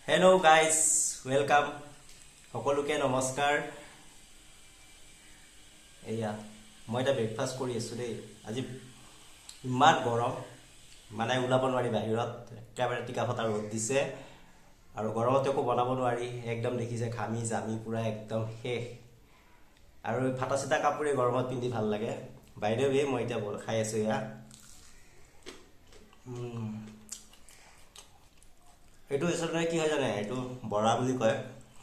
Hello' guys, welcome সকলোকে, নমস্কাৰ। এয়া মই এতিয়া ব্ৰেকফাষ্ট কৰি আছোঁ দেই। আজি ইমান গৰম, মানে ওলাব নোৱাৰি বাহিৰত, একেবাৰে টিকা ফটা ৰ'দ দিছে আৰু গৰমত একো বনাব নোৱাৰি। একদম দেখিছে, ঘামি জামি পূৰা একদম শেষ। আৰু ফটা চিটা কাপোৰে গৰমত পিন্ধি ভাল লাগে। বাইদেউ, এই মই এতিয়া খাই আছোঁ। এয়া এইটো আচলতে কি হয় জানে? এইটো বৰা বুলি কয়,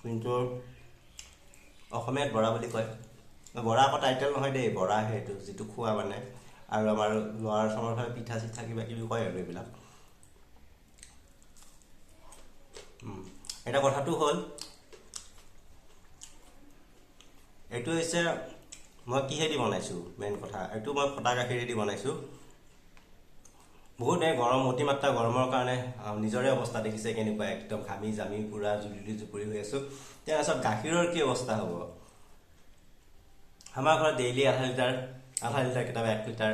কিন্তু অসমীয়াত বৰা বুলি কয়। বৰা আকৌ টাইটেল নহয় দেই, বৰা সেইটো যিটো খোৱা মানে। আৰু আমাৰ ল'ৱাৰ আচামৰ ফালে পিঠা চিঠা কিবা কিবি কয় আৰু এইবিলাক। এটা কথাটো হ'ল, এইটো হৈছে মই কিহেদি বনাইছোঁ মেইন কথা। এইটো মই ফটা গাখীৰেদি বনাইছোঁ। বহুত এই গৰম, অতিমাত্ৰা গৰমৰ কাৰণে নিজৰে অৱস্থা দেখিছে কেনেকুৱা, একদম ঘামি জামি পূৰা জুলি জুপুৰি হৈ আছোঁ। তাৰপাছত গাখীৰৰ কি অৱস্থা হ'ব? আমাৰ ঘৰত ডেইলি আধা লিটাৰ, আধা লিটাৰ, কেতিয়াবা 1 লিটাৰ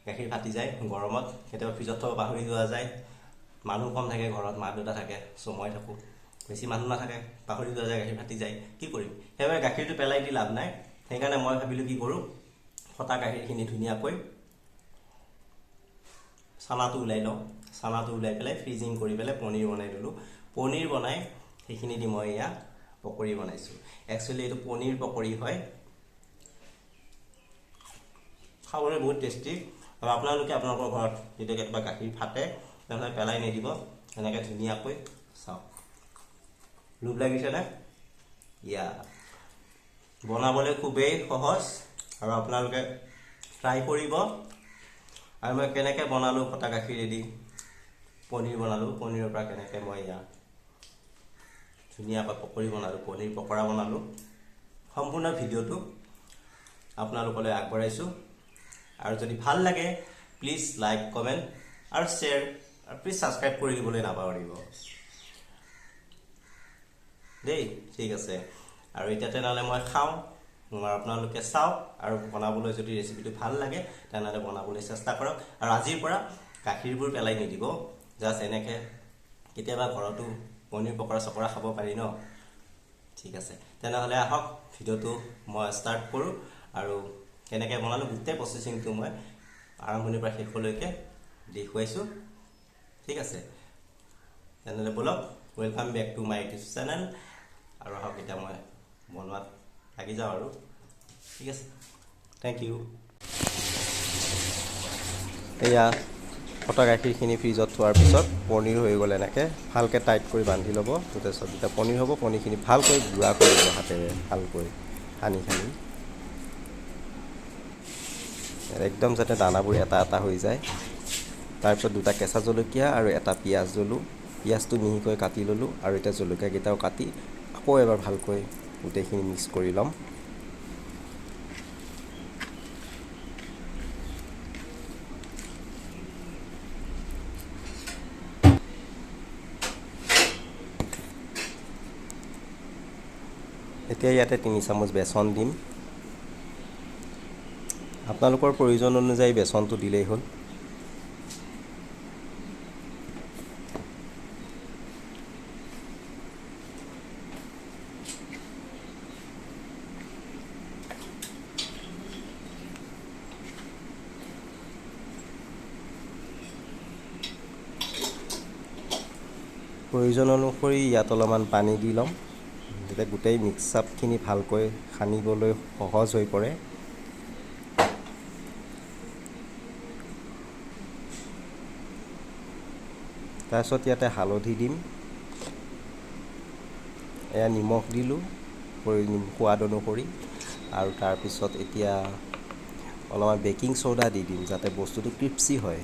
গাখীৰ ফাটি যায় গৰমত। কেতিয়াবা ফ্ৰিজত থ'ব পাহৰি যোৱা যায়। মানুহ কম থাকে ঘৰত, মা দেউতা থাকে, চ' মই থাকোঁ, বেছি মানুহ নাথাকে। পাহৰি যোৱা যায়, গাখীৰ ফাটি যায়। কি কৰিম? সেইবাবে গাখীৰটো পেলাই দি লাভ নাই। সেইকাৰণে মই ভাবিলোঁ কি কৰোঁ, ফটা গাখীৰখিনি ধুনীয়াকৈ চানাটো ওলাই লওঁ। চানাটো ওলাই পেলাই ফ্ৰিজিং কৰি পেলাই পনীৰ বনাই ল'লোঁ। পনীৰ বনাই সেইখিনি দি মই এয়া পকৰি বনাইছোঁ। একচুৱেলি এইটো পনীৰ পকৰি হয়। খাবলৈ বহুত টেষ্টি। আৰু আপোনালোকে আপোনালোকৰ ঘৰত যেতিয়া কেতিয়াবা গাখীৰ ফাটে, তেনেহ'লে পেলাই নিদিব। এনেকৈ ধুনীয়াকৈ চাওক, লোভ লাগিছেনে? ইয়া বনাবলৈ খুবেই সহজ আৰু আপোনালোকে ট্ৰাই কৰিব। আৰু মই কেনেকৈ বনালোঁ, ফটা গাখীৰেদি পনীৰ বনালোঁ, পনীৰৰ পৰা কেনেকৈ মই ইয়াত ধুনীয়াকৈ পকৰি বনালোঁ, পনীৰ পকৰা বনালোঁ, সম্পূৰ্ণ ভিডিঅ'টো আপোনালোকলৈ আগবঢ়াইছোঁ। আৰু যদি ভাল লাগে, প্লিজ লাইক, কমেণ্ট আৰু শ্বেয়াৰ আৰু প্লিজ ছাবস্ক্ৰাইব কৰি দিবলৈ নাপাহৰিব দেই। ঠিক আছে, আৰু এতিয়া তেনেহ'লে মই খাওঁ আৰু আপোনালোকে চাওক। আৰু বনাবলৈ যদি ৰেচিপিটো ভাল লাগে, তেনেহ'লে বনাবলৈ চেষ্টা কৰক। আৰু আজিৰ পৰা গাখীৰবোৰ পেলাই নিদিব। জাষ্ট এনেকৈ কেতিয়াবা ঘৰতো পনীৰ পকৰা চকৰা খাব পাৰি ন? ঠিক আছে, তেনেহ'লে আহক, ভিডিঅ'টো মই ষ্টাৰ্ট কৰোঁ। আৰু কেনেকৈ বনালোঁ, গোটেই প্ৰচেছিংটো মই আৰম্ভণিৰ পৰা শেষলৈকে দেখুৱাইছোঁ। ঠিক আছে, তেনেহ'লে ব'লক। Welcome back to my YouTube channel. আৰু আহক, এতিয়া মই বনোৱাত লাগি যাওঁ আৰু। ঠিক আছে, thank U. এয়া ফটা গাখীৰখিনি ফ্ৰিজত থোৱাৰ পিছত পনীৰ হৈ গ'ল। এনেকৈ ভালকৈ টাইট কৰি বান্ধি ল'ব। তাৰপিছত যেতিয়া পনীৰ হ'ব, পনীৰখিনি ভালকৈ গুড়া কৰিব হাতেৰে, ভালকৈ সানি সানি, একদম যাতে দানাবোৰ এটা এটা হৈ যায়। তাৰপিছত দুটা কেঁচা জলকীয়া আৰু এটা পিঁয়াজ ল'লোঁ। পিঁয়াজটো মিহিকৈ কাটি ল'লোঁ আৰু এতিয়া জলকীয়াকেইটাও কাটি আকৌ এবাৰ ভালকৈ গোটেইখিনি মিক্স কৰি ল'ম। এতিয়া ইয়াতে 3 চামুচ বেচন দিম। আপোনালোকৰ প্ৰয়োজন অনুযায়ী বেচনটো দিলেই হ'ল। প্ৰয়োজন অনুসৰি ইয়াত অলপমান পানী দি ল'ম, যাতে গোটেই মিক্স আপখিনি ভালকৈ সানিবলৈ সহজ হৈ পৰে। তাৰপিছত ইয়াতে হালধি দিম। এয়া নিমখ দিলোঁ সোৱাদ অনুসৰি। আৰু তাৰপিছত এতিয়া অলপমান বেকিং চ'ডা দি দিম, যাতে বস্তুটো ক্ৰিস্পি হয়।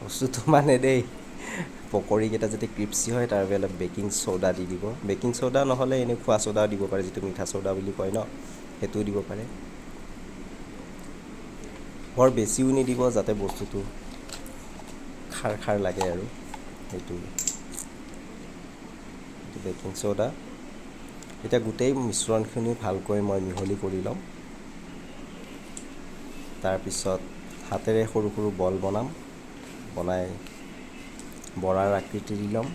বস্তুটো মানে দেই, পকৰীকেইটা যাতে ক্ৰিস্পি হয়, তাৰ বাবে অলপ বেকিং চ'ডা দি দিব। বেকিং চ'ডা নহ'লে এনেই খোৱা চ'ডাও দিব পাৰে, যিটো মিঠা চ'ডা বুলি কয় ন, সেইটোও দিব পাৰে। বৰ বেছিও নিদিব, যাতে বস্তুটো খাৰ খাৰ লাগে। আৰু সেইটো বেকিং চ'ডা। এতিয়া গোটেই মিশ্ৰণখিনি ভালকৈ মই মিহলি কৰি ল'ম। তাৰপিছত হাতেৰে সৰু সৰু বল বনাম, বনাই বৰাৰ আকৃতি দি ল'ম।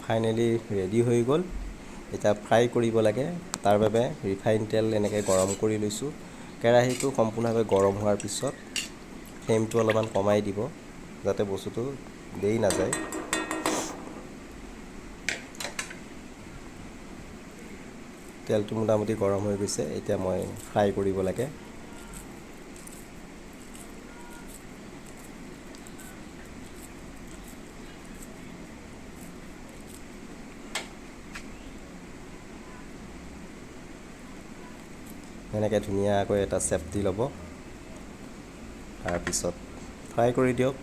ফাইনেলি ৰেডি হৈ গ'ল। এতিয়া ফ্ৰাই কৰিব লাগে, তাৰ বাবে ৰিফাইন তেল এনেকৈ গৰম কৰি লৈছোঁ। কেৰাহীটো সম্পূৰ্ণভাৱে গৰম হোৱাৰ পিছত ফ্লেমটো অলপমান কমাই দিব, যাতে বস্তুটো দেৰি নাযায়। তেলটো মোটামুটি গৰম হৈ গৈছে, এতিয়া মই ফ্ৰাই কৰিব লাগে। এনেকৈ ধুনীয়াকৈ এটা চেপ দি ল'ব, তাৰপিছত ফ্ৰাই কৰি দিয়ক।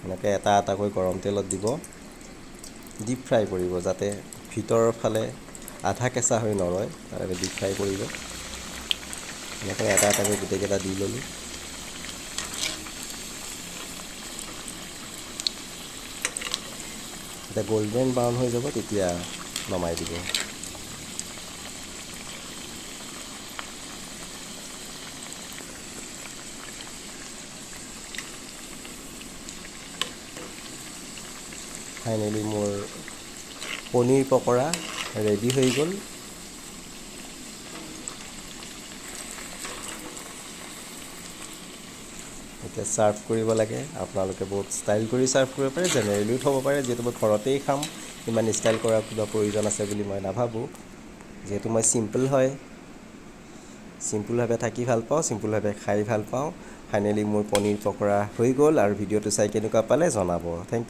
এনেকৈ এটা এটাকৈ গৰম তেলত দিব, ডিপ ফ্ৰাই কৰিব যাতে ভিতৰৰ ফালে আধা কেঁচা হৈ নৰয়, তাৰ বাবে ডিপ ফ্ৰাই কৰিব। এনেকৈ এটা এটাকৈ গোটেইকেইটা দি ল'লোঁ। যেতিয়া গল্ডেন ব্ৰাউন হৈ যাব তেতিয়া নমাই দিব। ফাইনেলি মোৰ পনীৰ পকৰা ৰেডি হৈ গ'ল। এতিয়া ছাৰ্ভ কৰিব লাগে। আপোনালোকে বহুত ষ্টাইল কৰি ছাৰ্ভ কৰিব পাৰে, জেনেৰেলিও থ'ব পাৰে। যিহেতু মই ঘৰতেই খাম, ইমান ষ্টাইল কৰাৰ কিবা প্ৰয়োজন আছে বুলি মই নাভাবোঁ। যিহেতু মই চিম্পল হয়, চিম্পুলভাৱে থাকি ভাল পাওঁ, চিম্পুলভাৱে খাই ভাল পাওঁ। ফাইনেলি মোৰ পনীৰ পকৰা হৈ গ'ল। আৰু ভিডিঅ'টো চাই কেনেকুৱা পালে জনাব। Thank